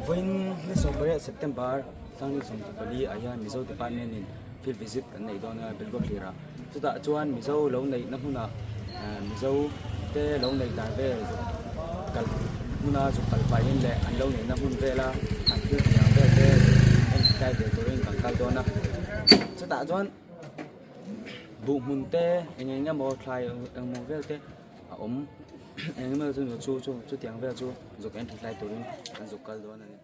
Vawiin ni 18 September 2024 ah hian Mizo Department in field visit kan neih dawn a Bilkhawthlir ah. Chutah chuan Mizo lo neihna hmunah Mizo te lo neih dan vel zuk kal hmuna zuk kal pahin leh an lo neihna hmun vela an thil tih ang vel te en tlai ve turin kan kal dawn a. Chutah chuan buh hmun te eng eng emaw thlai engmaw vel te a awm eng emaw chu chu chu chutiang vel chu zuk en thlai turin kan zuk kal dawn a ni.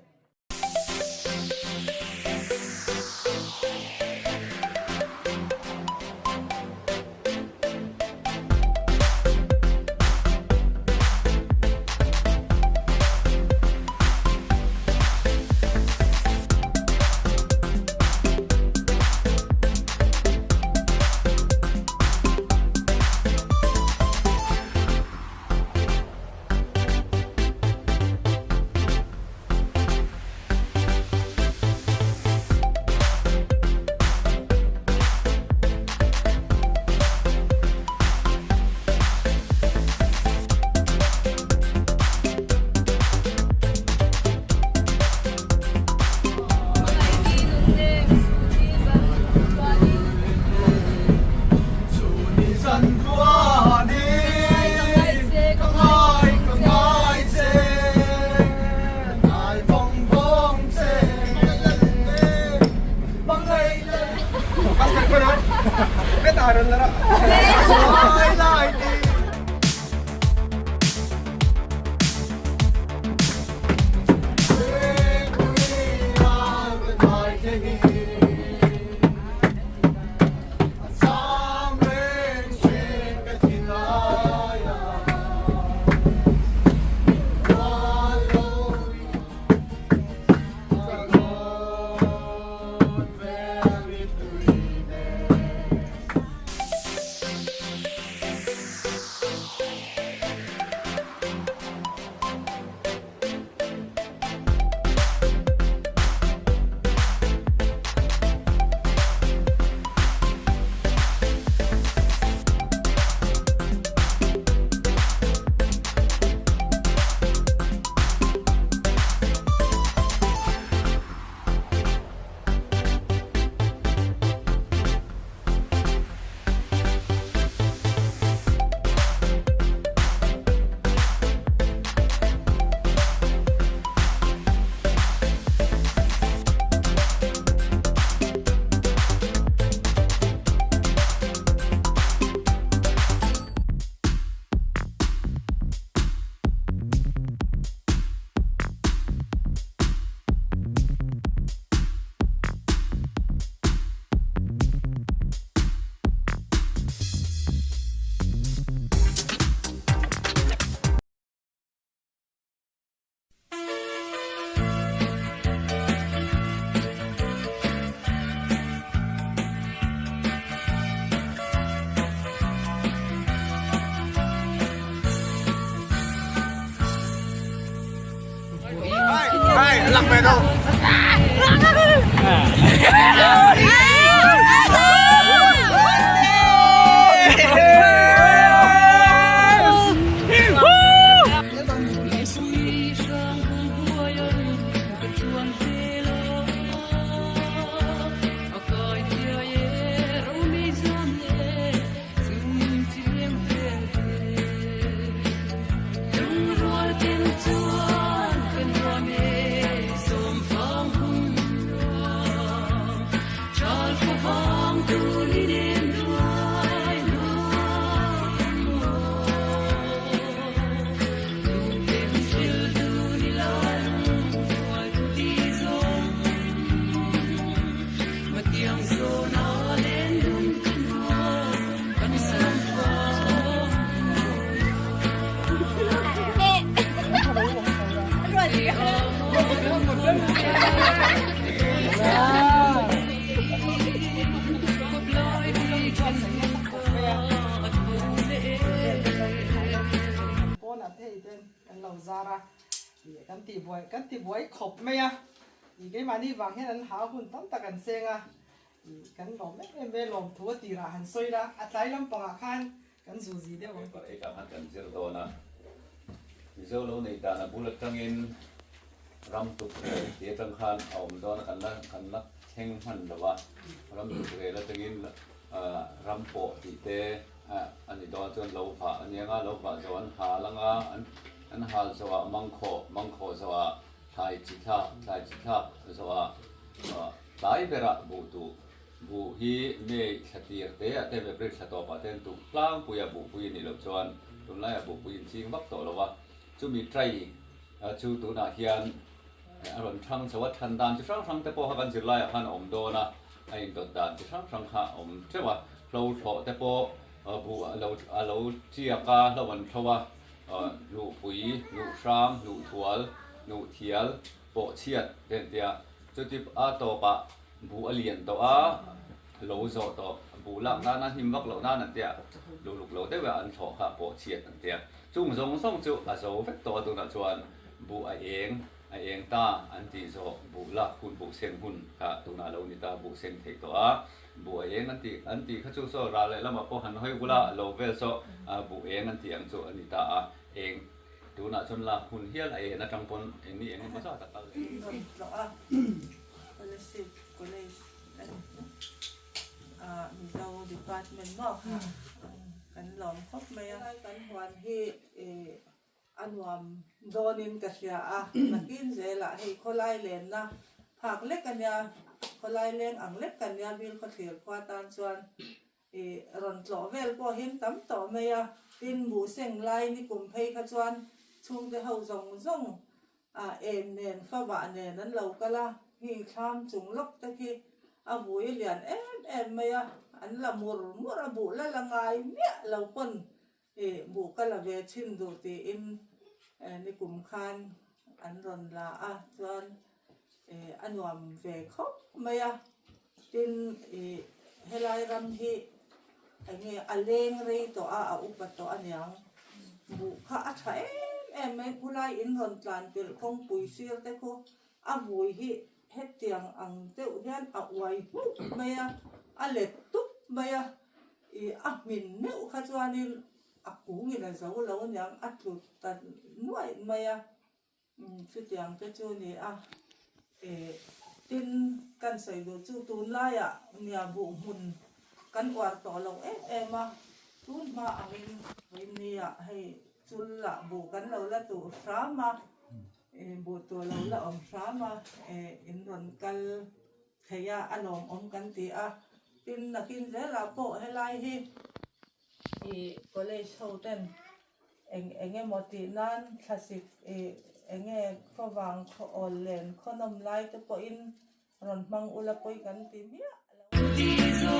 Pawnah te hei ten kan lo zar a, ih kan tih buai kan ti buai khawp mai a, ih keimahni vang hian an hau hun tam tak an seng a, ih kan lawm em em mai a lawm thu a tirah han sawi la, a tlai lampangah khan kan zu zi deuh ang. Paper eikham han kan zir dawn a. Mizo lo neih dan a bul atangin ram tuk rel tih atang khan a awm dawn a, kan la kan la thleng hman lo a, ram tuk rel atangin ram pawh tih te a ni dawn chuan lo vah a nia nga, lo vah zawh an hal anga, an hal zawhah mangkhawh, mangkhawh zawhah thlai chi thlak, thlai chi thlak zawhah tlai berah buh tuh. Buh hi May thla tir te ah te April thla tawp ah te an tuk tlangpui a, buhpui a nih loh chuan tunlaiah buhpui in ching vak tawh lo a, chumi trai chu tunah hian a rawn thang chho a, than dan chi hrang hrang te pawh kha kan zirlaiah khan a awm dawn a, a indawt dan chi hrang hrang kha a awm teuh a, hlo thlawh te pawh buh a lo a lo chiak a, hlo an thlo a, hluhpui, hluhhrang, hluhthual, hnuhthial pawh chhiat te an ti a, chuti a tawpah Buh a lian tawh a, lo zawh tawh. Buh lak nana hnim vak loh nan an tia, luhluk lo deuh a an thlawh kha pawh chhiat an tia. Chung zawng zawng chu a zo vek tawh a tunah chuan buh a eng, a eng ta an tih zawh buh lak hun, buh seng hun kha tunah lo ni ta, buh seng theih tawh a. Buh a eng an tih an tih kha chu saw ral leh lamah pawh han hawi bula lo vel saw buh eng an tih ang chu a ni ta a, eng tunah chuan lak hun hial a en atang pawn eng ni eng emaw zat a kal leh. Kolasib College ah Mizo Department maw kha kan lawm khawp mai a. Kan huan hi a nuam dawnin ka hria a, nakin zelah hei khawlai lenna phak lek a nia, khawlai leng ang lek kan nia Bilkhawthlir khua tan chuan rawn tlawh vel pawh hian tam tawh mai a, tin buhseng lai nikum phei kha chuan chhungte ho zawng zawng A em nen favah nen an lo kal a, hei thlam chung lawk te khi a vui lian em em mai a, an la mur mur a, buh la la ngai miah lo pawn ih buh ka la ve chhin duh tiin nikum khan an rawn la a, chuan ih a nuam ve khawp mai a, tin ih helai ram hi eng nge a leng rei tawh a, a upa tawh aniang. Buh kha a tha em em mai, khulai in rawn tlan pelh kawngpui sir te khu a vui hi hetiang ang deuh hian a uai hmuh mai a, a let tup mai a, ih a hmin meuh kha chuanin a kungin a zo lo aniang a tlu ta nuaih mai a. Chutiang te chu ni a, tin kan sawi duh chu tunlaiah nia buh hmun kan uar tawh lo em em a, tun hma angin vawinia hei chul lah buh kan lo la tuh hram a, buh tur lo la awm hram a, in rawn kal thei a, a lawmawm kan ti a, tin nakin zelah pawh helai hi college ho ten Eng eng emaw tih nan thlasik ih eng nge khawvang khaw awl len khaw nawm lai te pawhin rawn hmang ula pawi kan ti miah lo.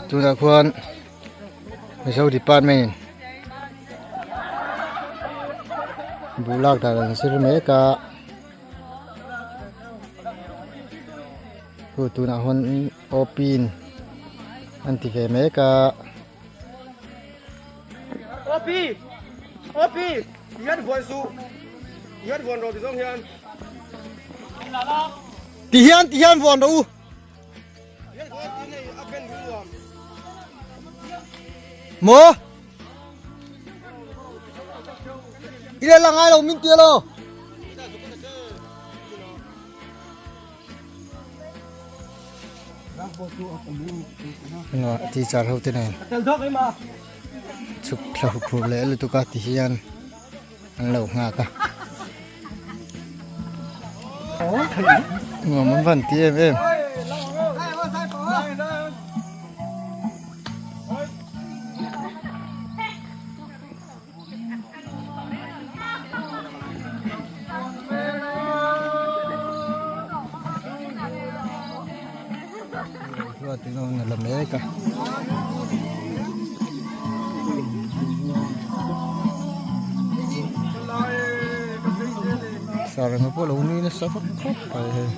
Tunah khuan Mizo department in buh lak dan an zir mek a hu tunah huan OP in an ti ve mek a. OP OP hian vuan suh hian vuan rawh ti zawng hian. Ti hian ti hian vuan rawh u. Maw? I le la ngai lo min tia lo. Nga teacher ho te nen chhuk thla huphurh leh lutuk a ti hian an lo nghak a. Nuam an van ti em em. La mek a. Saranga pawh lo nui nasa vak khawp mai hei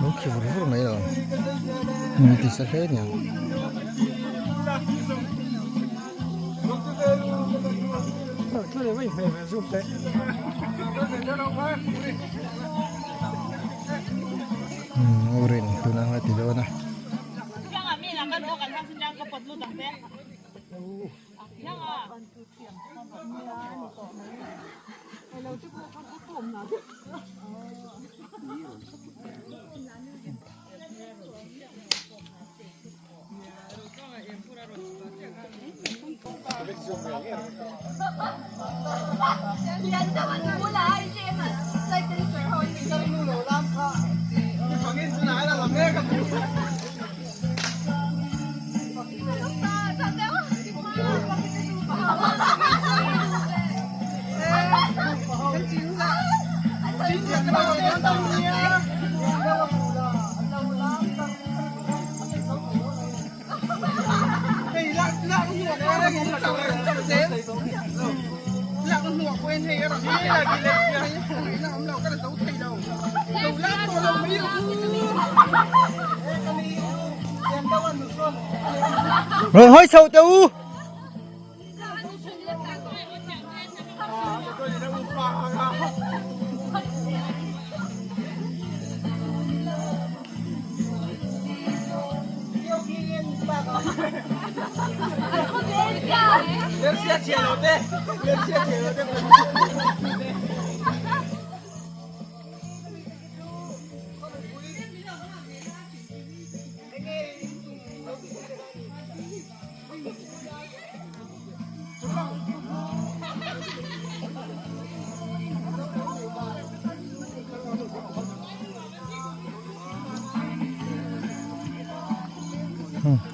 lo khi vur vur mai lo min ti sa hle aniang. Umm tuna anga ti dawn a. Rawn hawi chho teh u.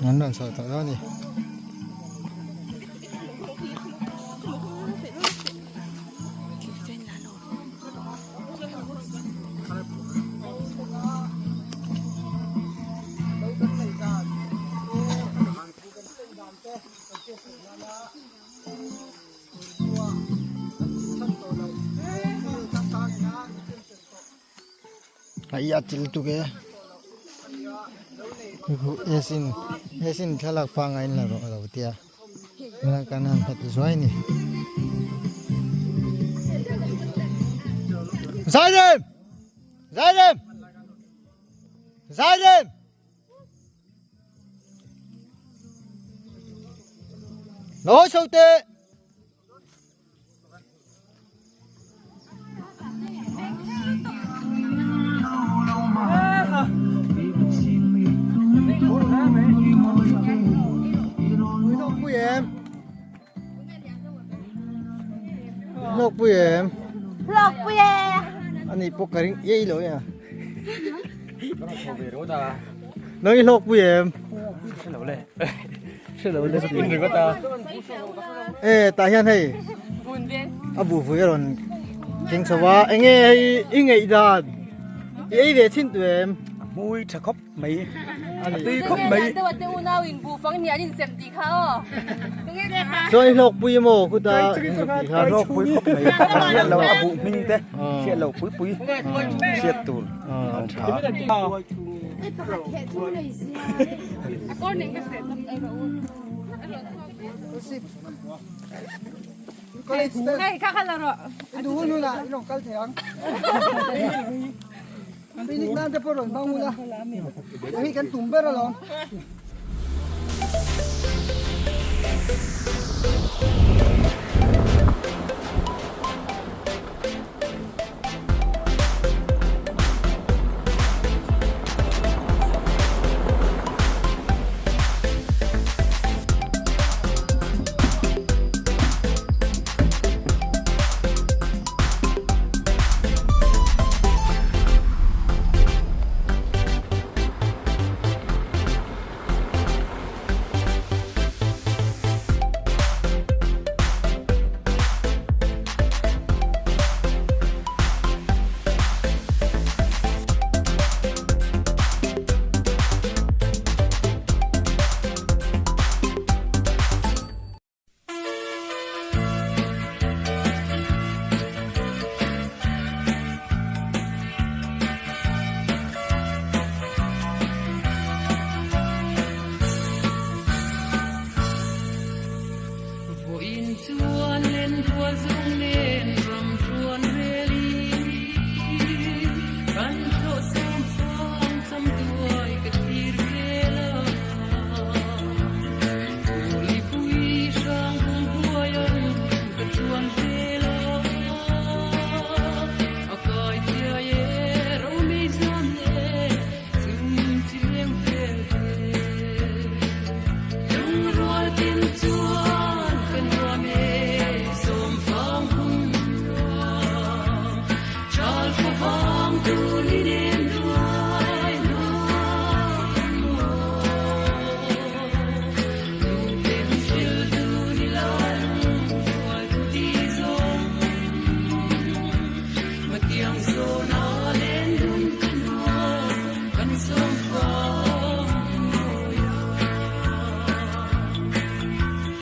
An rawn sawi tawh dawn a ni. Hei a til tuk e esin esin thlalak pangai in la rawh alo tia tunah kan han hmet zuai a ni Zairem Zairem Zairem Nói sâu tệ. Hlawk pui em? Hlawk pui e. Ani pawh ka ring ei lo ya. Nang i hlawk pui em? Hre lo le. Hre lo le. In ringawt a. E tah hian hei. A buh vui a rawn keng chho a. Enge hei i ngeih dan? I ei ve thin tu em? Hmui tha khawp mai a tui khawp mai. Chuan i hlawk pui emaw khuta tih kha hlawk pui khawp mai hriat lo a buh hming te hriat lo pui pui hriat tur a awm tha. Picnic nan te pawh rawn hmang ula, hei hi kan tum ber alawm.